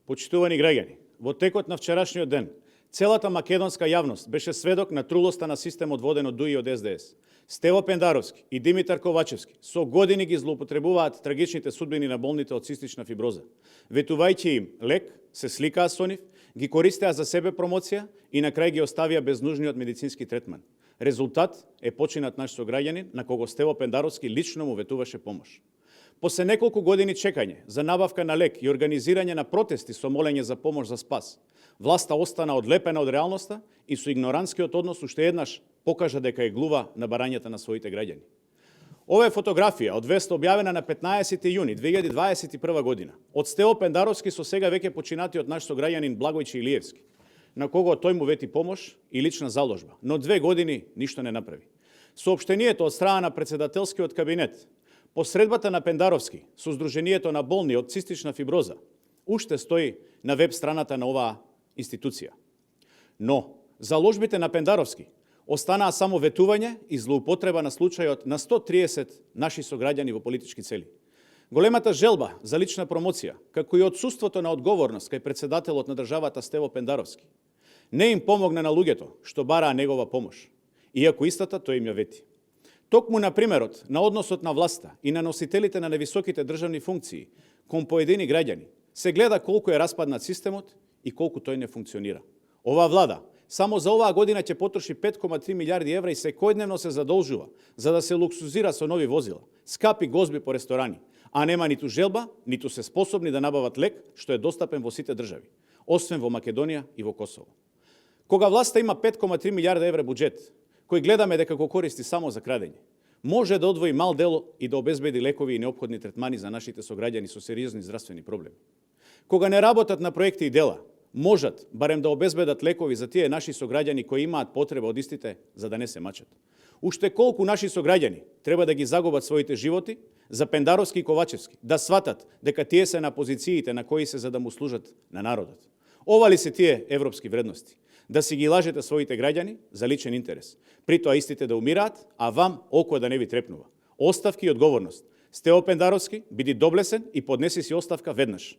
Почитувани граѓани, во текот на вчерашниот ден, целата македонска јавност беше сведок на трулоста на системот воден од ДУИ од СДС. Стево Пендаровски и Димитар Ковачевски со години ги злоупотребуваат трагичните судбини на болните од цистична фиброза. Ветувајќи им лек, се сликаа со нив, ги користеа за себе промоција и на крај ги оставија без нужниот медицински третман. Резултат е починат наш сограѓанин на кого Стево Пендаровски лично му ветуваше помош. После неколку години чекање за набавка на лек и организирање на протести со молење за помош за спас, власта остана одлепена од реалноста и со игноранскиот однос уште еднаш покажа дека е глува на барањата на своите граѓани. Ова е фотографија од вест објавена на 15 јуни 2021 година од Стево Пендаровски со сега веќе починатиот наш сограѓанин Благојче Илиевски, на кого тој му вети помош и лична заложба, но 2 години ништо не направи. Соопштението од страна на председателскиот кабинет по средбата на Пендаровски со Сдруженијето на болни од цистична фиброза уште стои на веб страната на оваа институција. Но заложбите на Пендаровски останаа само ветување и злоупотреба на случајот на 130 наши сограѓани во политички цели. Големата желба за лична промоција, како и отсуството на одговорност кај председателот на државата Стево Пендаровски, не им помогна на луѓето што бараа негова помош, иако истата тој им ја вети. Токму на примерот на односот на власта и на носителите на невисоките државни функции кон поедини граѓани се гледа колку е распаднат системот и колку тој не функционира. Оваа влада само за оваа година ќе потроши 5,3 милиарди евра и секојдневно се задолжува за да се луксузира со нови возила, скапи гозби по ресторани, а нема ниту желба, ниту се способни да набават лек што е достапен во сите држави, освен во Македонија и во Косово. Кога власта има 5,3 милиарда евра буџет, кој гледаме дека го користи само за крадење, може да одвои мал дел и да обезбеди лекови и неопходни третмани за нашите сограѓани со сериозни здравствени проблеми. Кога не работат на проекти и дела, можат барем да обезбедат лекови за тие наши сограѓани кои имаат потреба од истите за да не се мачат. Уште колку наши сограѓани треба да ги загубат своите животи за Пендаровски и Ковачевски, да сватат дека тие се на позициите на кои се за да му служат на народот. Ова ли се тие европски вредности? Да си ги лажете своите граѓани за личен интерес. При тоа истите да умираат, а вам око да не ви трепнува. Оставки и одговорност. Стево Пендаровски, биди доблесен и поднеси си оставка веднаш.